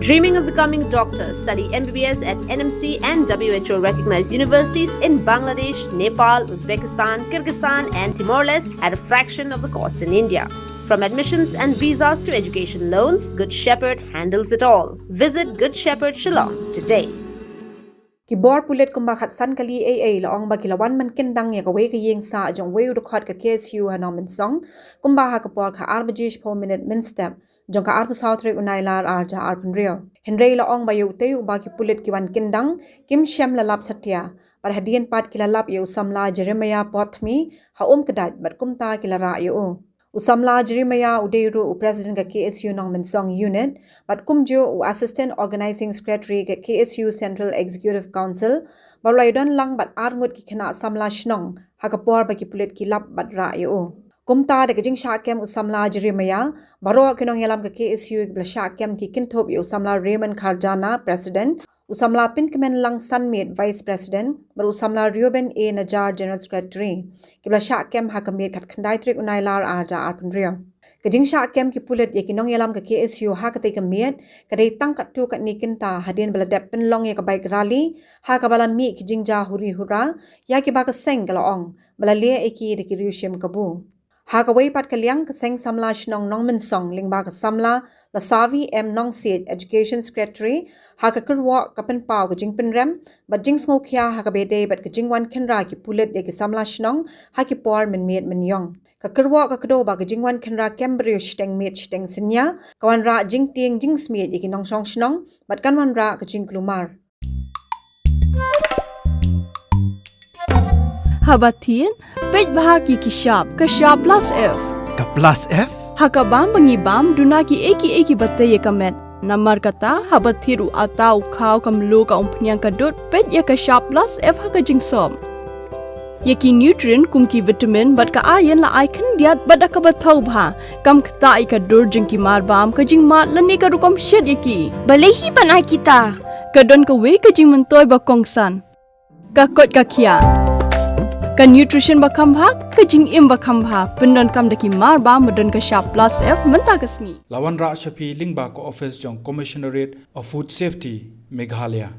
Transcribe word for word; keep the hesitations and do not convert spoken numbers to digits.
Dreaming of becoming a doctor? Study M B B S at N M C and W H O recognized universities in Bangladesh, Nepal, Uzbekistan, Kyrgyzstan, and Timor Leste at a fraction of the cost in India. From admissions and visas to education loans, Good Shepherd handles it all. Visit Good Shepherd Shillong today. Ki bor pulit kumba khatsan kali ei ei la ong ba ki la wan ban kyndang ïa kawei ka ïing sah jong uwei u dkhot ka K S U ha Nongmynsong, kumba ha ka por ka ar baje shiphew minit mynstep jong ka arphew saw tarik u Nailar arhajar arphew hynriew. Hynrei la ong ba ïa utei uba ki pulit ki wan kyndang, kim shym la lap satia, bad hadien pat ki la lap ïa u samla Jeremiah Potmi ha Umkdait bad kumta ki la rah ïa u. U samla Jeremiah u dei ruh u President ka K S U Nongmynsong Unit, bad kumjuh u Assistant Organizing Secretary ka K S U Central Executive Council, bad u la ïadon lang bad arngut ki khynnah samla shnong ha ka por ba ki pulit ki lap bad rah ïa u. Kumta da ka jingshah kem u samla Jeremiah, baroh ki nongïalam ka K S U kiba la shah kem ki kynthup ïa u samla Raymond Kharjana, President, u samla Pynkmenlang Sanmiet, Vice President, bad u samla Reuben A Najar, General Secretary, kiba la shah kem ha ka miet khatkhyndai tarik u Nailar arhajar arphew hynriew. Ka jingshah kem ki pulit ïa ki nongïalam ka K S U ha katei ka miet ka dei tang katto katne kynta hadien ba la dep pynlong ïa ka bike rally ha kaba la mih ki jingjia huri hura ïa kiba ka seng ka la ong ba la leh ïa ki da ki riewshim kabu. Ha kawei pat ka liang, ka seng samla shnong Nongmynsong lyngba ka samla Lasavi M Nongsiej, Education Secretary, ha ka kyrwoh ka pynpaw ka jingpynrem bad jingsngewkhia ha kaba ïadei bad ka jingwan khynra ki pulit ïa ki samla shnong ha ki por mynmiet mynïong. Ka kyrwoh ka kdew ba ka jingwan khynra kem briew shiteng miet shiteng synñia ka wanrah jingtieng jingsmiej ïa ki nongshong shnong bad kan wanrah ka jingkulmar. Haba thied, peit bha ki ki shap, ka shap plus F. Ka plus F? Ha ka bam ba ngi bam, duna ki ei ki ei kiba tei ïa ka met. Namar kata, haba thied u atta, u khaw, ka mluh, ka umphniang, ka dud, peit ïa ka shap plus F ha ka jingsop. Ïa ki nutrient kum ki vitamin bad ka iron la ai khyndiat bad da kaba thaw bha. Kam ktah ïa ka dur jong ki mar bam, ka jingmad lane ka rukom shet ïa ki. Balei hi ban ai kita? Ka don kawei ka jingmyntoi ba kongsan. Ka koit ka khiah. Ka nutrition ba kham bha, ka jingim ba kham bha. Pyndonkam da ki mar bam ba don ka shap plus F mynta ka sngi. La wanrah sha phi lyngba ka office jong Commissionerate of Food Safety, Meghalaya.